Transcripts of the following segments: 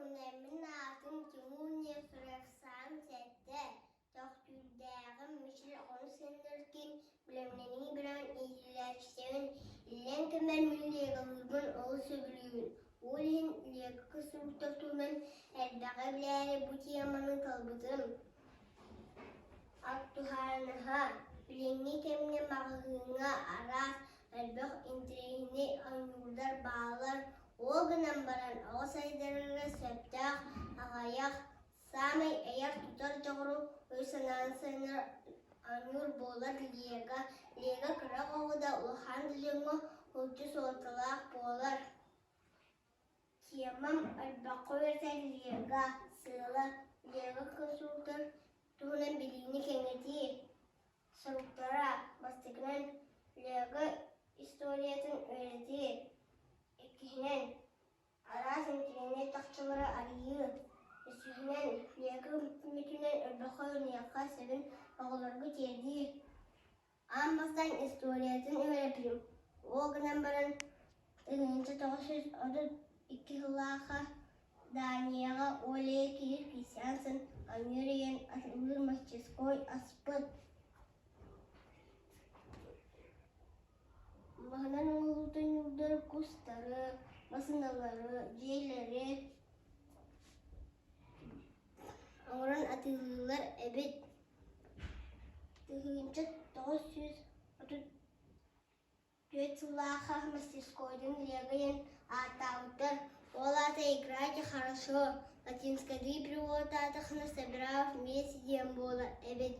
Мин аатым Тимур Нефрев, саам сэттэ, Төхтүрдээҕим Мичил оҕону сынньаркин, бэлэмнэнии бөлөҕүн иитиллээччитэбин, иллэҥ кэммэр мин леголыырбын олус сөбүлүүбүн. Ол иһин лего конструктор туһунан элбэҕи билээри бу теманы талбытым. Аттуһааныһа, билиҥҥи кэмҥэ маҕаһыыҥҥа араас элбэх интэриэһинэй оонньуурдар бааллар, ол гынан баран оҕо сайдарыгар сөптөөх аҕыйах, саамай айар-тутар дьоҕуру өй-санааны сайыннарар оонньуур буолар Лего. Лего кыра оҕо да, улахан да дьоҥҥо олус суолталаах буолар. Темам элбэххэ үөрэтэр Лего, сыала, Лего конструктор туһунан билиини кэҥэтии. Соруктара бастакынан Лего историятын үөрэтии, иккиһинэн араас интэриниэт чахчылары арыйыы, үсүһүнэн Лего көмөтүнэн элбэххэ үөрэниэххэ сөбүн оҕолорго тиэрдии. Аан бастаан историятын үөрэппитим, ол гынан баран 1932 сыллаахха Данияҕа Оля киһи Христиансон оонньуур ийэн атыллыыр мастерской аспыт. Маһынан оҥоһуллубут ньуурдары, кустары, массыыналары, дьиэлэри оҥорон атыылыыллар эбит. 1934 сыллаахха мастерскойдун Лего диэн ааттаабыттар. Ол аата «Играйте хорошо» латинскайдыы переводтаатаххына «Собирав вместе» диэн буолар эбит.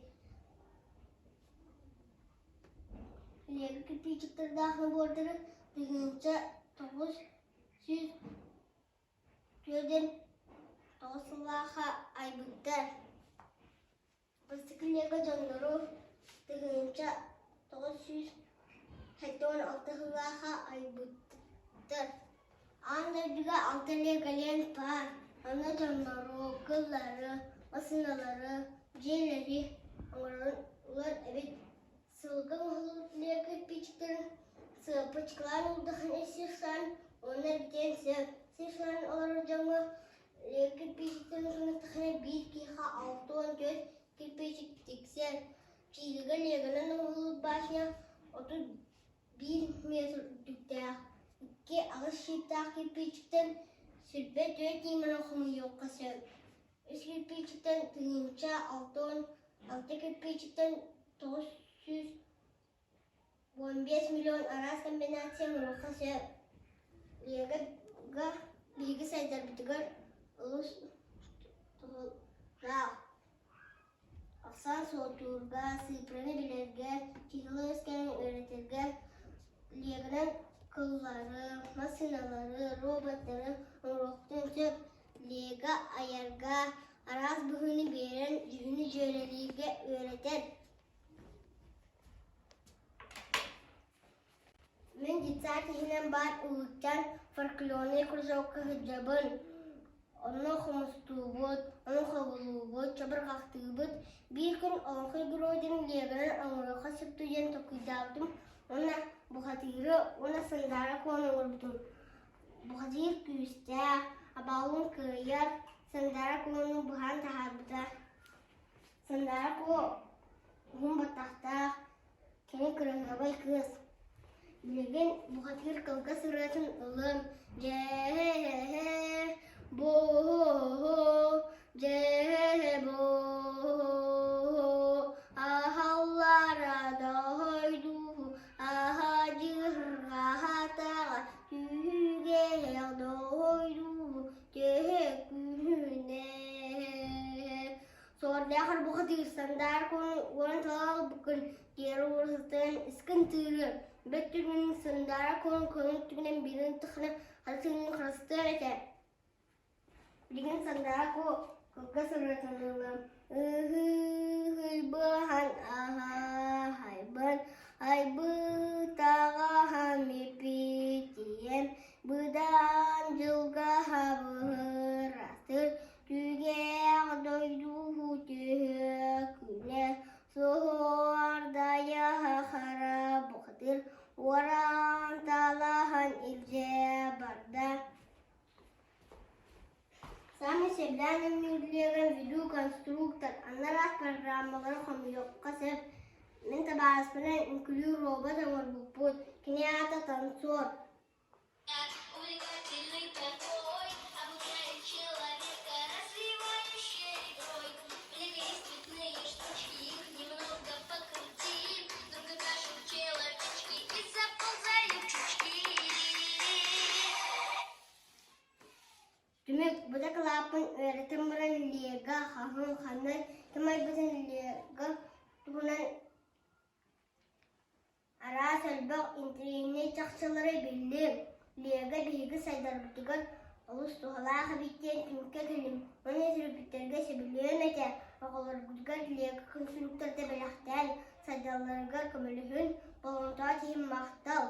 Лего кирпиичиктэрдээх набордары 1949 сыллаахха айбыттар. Бастакы Лего дьоннору 1976 сыллаахха айбыттар. Аан дойдуга алта Леголенд баар. Онно дьоннору, кыллары, массыыналары, дьиэлэри оҥороллор эбит. Сылга оҥоһуллубут Лего кирпиичтэрин сыаппычкалаан уурдаххына сир-саан уонна эргитиэн сөп. Сир-саан олорор дьоҥҥо Лего кирпиичиктэрин санаттаххына биир киһиэхэ 64 кирпиичик тиксэр. Чиилигэ Легонан оҥоһуллубут башня 31 метр үрдүктээх, икки аҕыс щиттаах кирпиичиктэн 24 ньыманы хомуйуохха сөп. Үс кирпиичиктэн 1066 кирпиичиктэн 915 миллион араас комбинация оҥоруохха сөп. Лего биһиги сайдарбытыгар олус туһалаах. Ахсаан суоттуурга, сыыппараны билэргэ, число үөскээн үөрэтэргэ Легонан кыллары, массыыналары, роботтары оҥоруохтун сөп. Лего айарга, араас быһыыны биэрэн дьүһүнү дьүөрэлииргэ үөрэтэр. Мин детсад иһинэн баар улуустан фольклорнай кружокка сылдьабын. Онно хомустуубут, ону хобулуубут, чабырҕахтыыбыт. Биир күн олоҥхо геройдарын Легонан оҥоруохха сөп диэн толкуйдаабытым уонна бухатыыры уонна Сандаара Куону оҥорбутум. Бухатыыр күүстээх, абаалын кыайар, Сандаара Куону быһаан таһаарбыта. Сандаара Куо уһун баттахтаах, кини кыраһыабай кыыс. Билигин бухатыыр кылгас ырыатын ылыам дьэ-һэ-һэ, бо-һо-һо, дьэ-һэ-һэ, бо-һо-һо, аһаллара дойдуһу, аһадьыһырҕаһатаҕа түһүгэһэх дойдуһу, төһө күнүнэ. Суордаах бухатыыр Сангаар куону уоран талаалбыккын тиэрэ уурсутан искин тыырыам, бэт түргэнник Сандаара куону көнө өттүгүнэн биирин ыттаххына хара тыынын харыстыам этэ. Билигин Сандаара куо кылгас ырыатын ылыам. Ыһыыһыйбыһан аһаһайбын, айбытаҕаһан иппитиэм, быдан дьылгаһа быһыратыр Түгэх дойдуһу түһүкүнэ суһуордайаһа хара бухатыыр уоран талаһан илдьэ барда. сөбүлээн оонньуур Лего видеоконструктор, аны араас программалары хомуйуохха сөп. Мин табаарыспынан үҥкүүлүүр робот оҥорбуппут, кини аата Танцор. Увлекательный такой, обучает человека развивающей игрой. В Лего есть цветные штучки, их немного покрути. Вдруг пляшут человечки и заползают чучки. Түмүк бу дакылааппын үөрэтэн баран Лего хаһан ханна ким айбытын Лего туһунан Араас элбэх интэриэһинэй чахчылары биллим, Лего биһиги сайдарбытыгар олус туһалаах эбит диэн түмүккэ кэллим уонна төрөппүттэргэ сөбүлүөм этэ, оҕолоргутугар Лего конструкторда бэлэхтээн, сайдалларыгар көмөлөһүн, болҕомтоҕо иһин махтал.